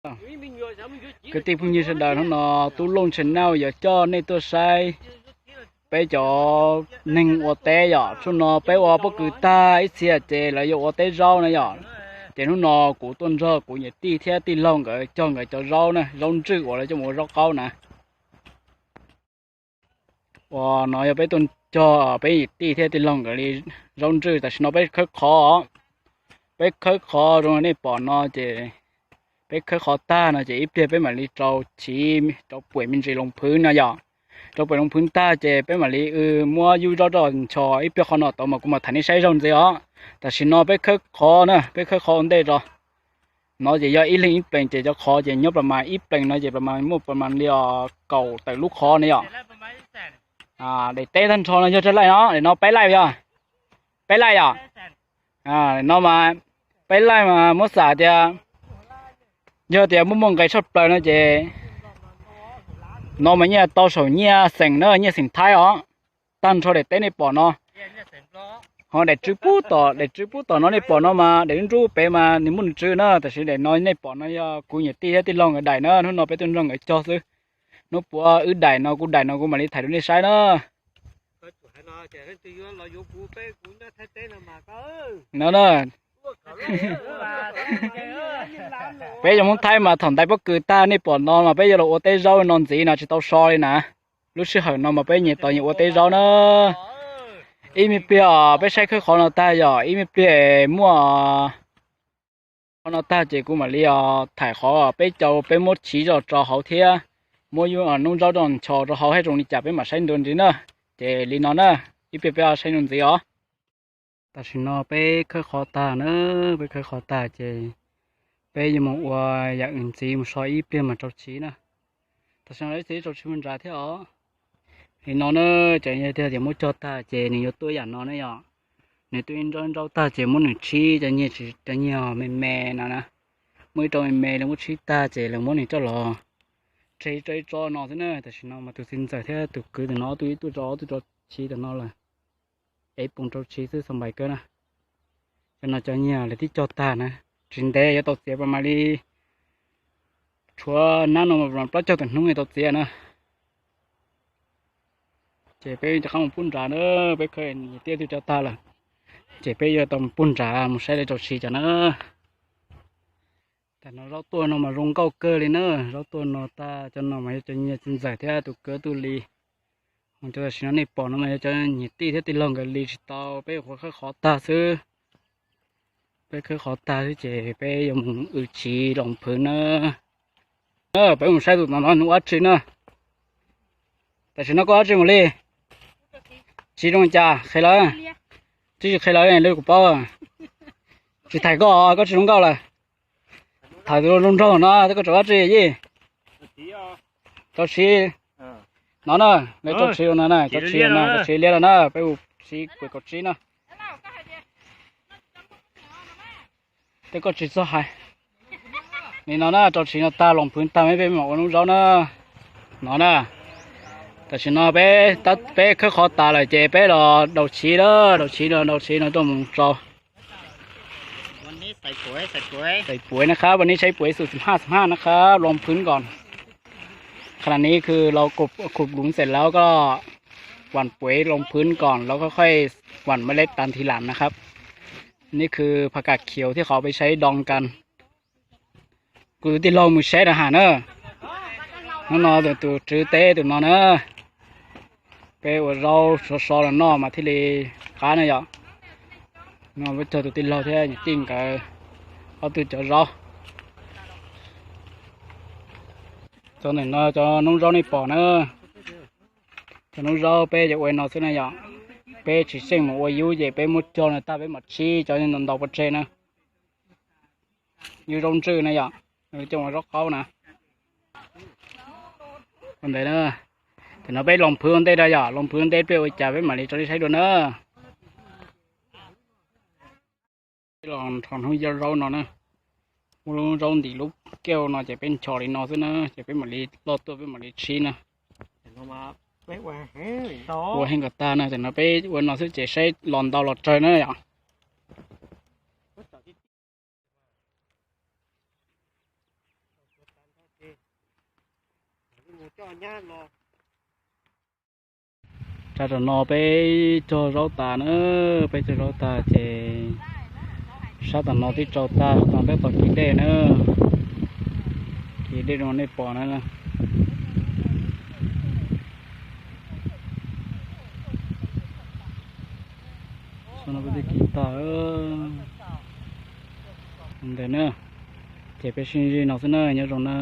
Kwv tij phooj ywg sawv daws, hnub no Tub Looj Channel yuav coj nej tuaj saib peb cov neeg ua teb yom. Txhua no peb ua pob kws tag ib txhia ces lawv yuav ua teb zaub na yom. Ces hnub no kuv tuaj nrog kuv niam tij thiab tij laug nkawd cog nkawd cov zaub na, zaub ntswj uas lawv coj mus ua zaub qaub na. Uas no yog peb tuaj cog peb niam tij thiab tij laug nkawd li zaub ntswj. Tam sim no peb khawb qhov, peb khawb qhov zoo nej pom no ces peb khawb qhov tag no ces ib pliag peb mam li rau chiv rau puam me ntsis loos phwv no yom. Rau puam loos phwv tag ces peb mam li muab yub zaub rau nchos ib pliag qhov no tod mas kuv mam tham nej saib zaug ntxiv os. Tam sim no peb khawb qhov na, peb khawb qhov ua ntej rau. No ces yog ib leeg ib plees ces cov qhov ces nyob pas mas ib plees no ces pas mas muaj pas mas li kaum tawm lub qhov ne yom. Daim teb tag nrho no yog tsawg laij no, daim no peb laij yog, peb laij yom. No mas peb laij mas muab xam tias yog tias muaj muaj nqis tshaj plaws no ces no mas nyiaj tau saum nyiaj xeem na, nyiaj xeem Thaib os. Tag nrho daim teb nej pom no, ho daim tswb pub tom, daim tswb pub tom no nej pom no mas daim nruab nrub pem mas nws muaj nws tswv na. Tam sim daim no nej pom no yog kuv niam tij thiab tij laug nkawd daim na, hnub no peb tuaj nrog nkawd cog xwb. Hnub puav wb daim no kuv daim no kuv mam li thaij rau nej saib na. No na, peb cov Hmoob Thaib mas thaum ntais pob kws tag nej pom no mas peb yuav los ua teb zaub no ntxiv no tsis tau so li na. Lub sij hawm no mas peb nyias tos nyias ua teb zaub na. Ib me pliag peb saib khawb qhov no tag yom, ib me pliag muaj qhov no tag ces kuv mam li thaij qhov peb cau peb muab chiv zoj rau hauv thiab muab noob zaub rau nchos rau hauv, hais zoo li cas peb mam saib dua ntxiv na. Ces li no na, ib pliag peb saib dua ntxiv os. Tam sim no peb khawb qhov tag na, peb khawb qhov tag ces peb yuav mus ua yam wb ntxiv mus so ib pliag mas rau chiv na. Tam sim no ib txhia rau chiv mus nrad thiab os. Li no na, ces yog tias muab cog tag ces nws yuav tuaj yam no ne yom. Nws tuaj ib nrab nrab tag ces muab nws tshib cov nyiag, cov nyiag me me no na. Muab ib rau me me lawv muab tshib tag ces lawv muab nws coj los tseg ib tsob ib tsob no xwb na. Tam sim no mas tus txiv ntxawm thiab tus kwv tus no ob tug ib tuaj rau ob tug rau chiv tam no lawm. Es ib poos rau chiv xwb, xav npais kawg na. Cov no cov nyiag lawv twb cog tag na, tsis ntev yuav tau txiav pas mam li tshuav nab no mas plaub caug tawm hnub yuav tau txiav na. Ces peb rov qab mus pub nrad na, peb khawb niam tij twb cog tag lawm, ces peb yuav tau mus pub nrad mus saib lawv rau chiv cov na. Tam no zaub tuaj no mas zoo nkauj kawg li na, zaub tuaj no tag cov no mas yog cov nyiag txiv ntxawm thiab tus kwv tus li. Cov tam sim no nej pom no mas yog cov niam tij thiab tij laug nkawd li tsis tau, peb yuav khawb qhov tag xwb. Peb khawb qhov tag xwb ces peb yuav mus ua chiv loos phwv na. Peb mus saib tus no nws ua dab tsi na. Tam sim no koj ua dab tsi mus li? Tsis zoo cas qhia lawv, twb tsis qhia lawv li kuv paub. Tsis tham koj, koj tsis zoo nkauj lawm. Tham tus zoo nraug no, koj tseem ua dab tsi yij? Rau siv no na, lawv rau siv no na, rau siv no, rau siv liab no na, peb mus siv kuv kaum tsib no. Tej koj tsis txog hais. Li no na, rau siv no tag, loos phwv tag, peb mam ua noob zaub na. No na, tam sim no peb, peb khawb qhov tas lawm ces peb los daus siv na, daus siv no, daus siv no tuaj mus rau วันนี้ใส่ปุ๋ย นะครับ วันนี้ใช้ปุ๋ยสูตรสิบห้า สิบห้า นะครับ ลงพื้นก่อน ขณะนี้คือเราขุด ขุดหลุมเสร็จแล้วก็หว่านปุ๋ยลงพื้นก่อน แล้วก็ค่อยหว่านเมล็ดตามทีหลังนะครับ นี่คือผักกาดเขียวที่เขาเอาไปใช้ดองกัน Kuv tus tij laug mus saib rau hais na. Hnub no tus tswv teb tus no na, peb ua zaub so so los noj mas thiaj li qab na yom. No peb cog tus tij laug thiab niam tij nkawd ob tug cov zaub. Cov ntawm no cov noob zaub nej pom na. Cov noob zaub peb yuav ua no xwb na yom. Peb tsis xyeej mus ua yub ces peb muab cog no tag peb mam tsib cov ntau ntau pov tseg na. Yub zaub ntswj na yom, coj ua zaub qaub na. Ua ntawd na, tam no peb loos phwv ua ntej rau yom, loos phwv ua ntej peb ua cas peb mam li tso nej saib dua na. Peb los nrho hnub yub zaub no na, muaj lub zaub ntim lub kauj no ces peb nchos li no xwb na, ces peb mam li loj tuaj peb mam li tsib na. Ua heev kom tag na, tam no peb ua no xwb ces saib los ntau los tsawg na yom. Tsam no peb cog zaub tas na, peb cog zaub tas ces sab tom no twb tsau tag, sab tom peb tau kiv dej na, kiv dej zoo nej pom na. Xub no peb twb kiv tag ntawd na, ces peb sib ntsib no xwb na, nyob zoo na.